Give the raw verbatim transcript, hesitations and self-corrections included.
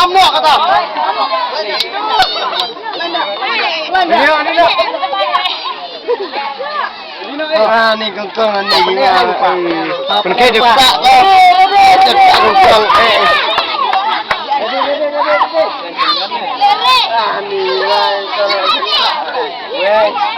Ano kata? Ano, ano, ano? Ah, ni kongkong, ano, ni, ah, eh, pun kai depak, oh. Depak kongkong, eh. Ah, ni, ah, eh.